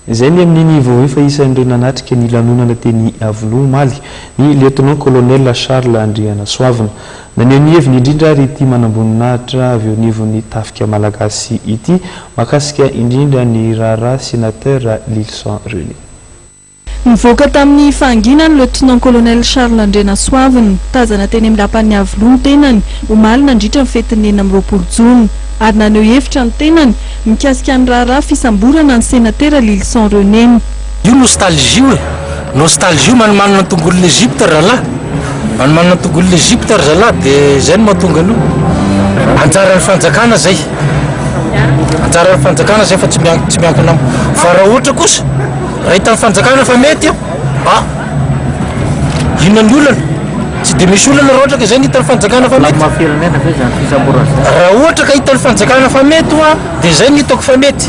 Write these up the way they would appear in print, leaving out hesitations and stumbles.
Izay ny amin'iny vao efa isan'ireo nanatrika ny lanonana teny Iavoloha omaly, ny Lieutenant Colonel Charles Andrianasoavina. Naneho ny heviny indrindra ary ity manamboninahitra avy eo anivon'ny Tafika Malagasy ity mahakasika indrindra ny raharaha Sénateur Lylison René. Nivoaka tamin'ny fahanginany Lieutenant Colonel Charles Andrianasoavina, tazana teny amin'ny lapan'ny Iavoloha ny tenany, omaly nandritra ny fetin'ny 26 jona, ary naneho hevitra ny tenany mikasika ny raharaha fisamborana ny Senatera Lylison René. Io nostalgie io e! Nostalgie io manimanina ny tongolon'i Egypte ry zalahy! Manimanina ny tongolon'i Egypte ry zalahy dia izay no mahatonga an'io. Anjaran'ny fanjakana izay. Anjaran'ny fanjakana izay fa tsy miankina amiko. Fa raha ohatra kosa. Raha hitan'ny fanjakana fa mety io, ah! Inona ny olana? Tsy dia misy olana raha ohatra ka izay no hitan'ny fanjakana fa mety. Maha firenena ve izany fisamborana izany? Raha ohatra ka hitan'ny fanjakana fa mety hoa, dia izay no hitako fa mety.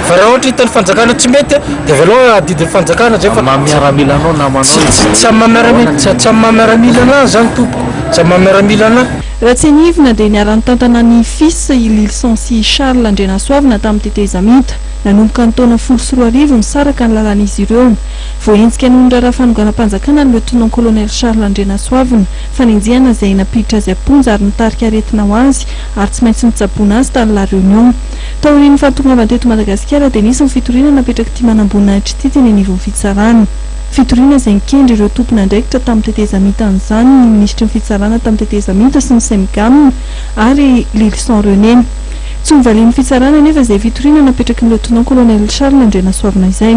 Fa raha ohatra hitan'ny fanjakana tsy mety, dia avelao adidin'ny fanjakana izay fa. Maha miaramila anao namanao Tsy tsy amin'ny maha miaramila, tsy tsy amin'ny maha miaramila anahy izany tompoko, tsy amin'ny maha miaramila anahy. Raha tsiahivina dia niara-nitantana ny Fis i Lylison sy i Charles Andrianasoavina tamin'ny tetezamita. Nanomboka ny taona 2010 nisaraka ny lalan'izy ireo. Voahenjika noho ny raharaha fanonganam-panjakana ny Lieutenant Colonel Charles Andrianasoavina, fanenjehana izay nampiditra azy am-ponja ary nitarika aretina ho azy ary tsy maintsy nitsaboana azy tany La Réunion. Taorian'ny fahatongavany teto Madagasikara dia nisy ny fitoriana napetrak'ity manamboninahitra ity teny anivon'ny fitsarana. Fitoriana izay nikendry ireo tompon'andraikitra tamin'ny tetezamitan'izany ny minisitry ny fitsarana tamin'ny tetezamita sy ny Cemgam ary Lylison René. Tsy novalian'ny fitsarana anefa izay fitoriana napetraky ny Lieutenant Colonel Charles Andrianasoavina izay.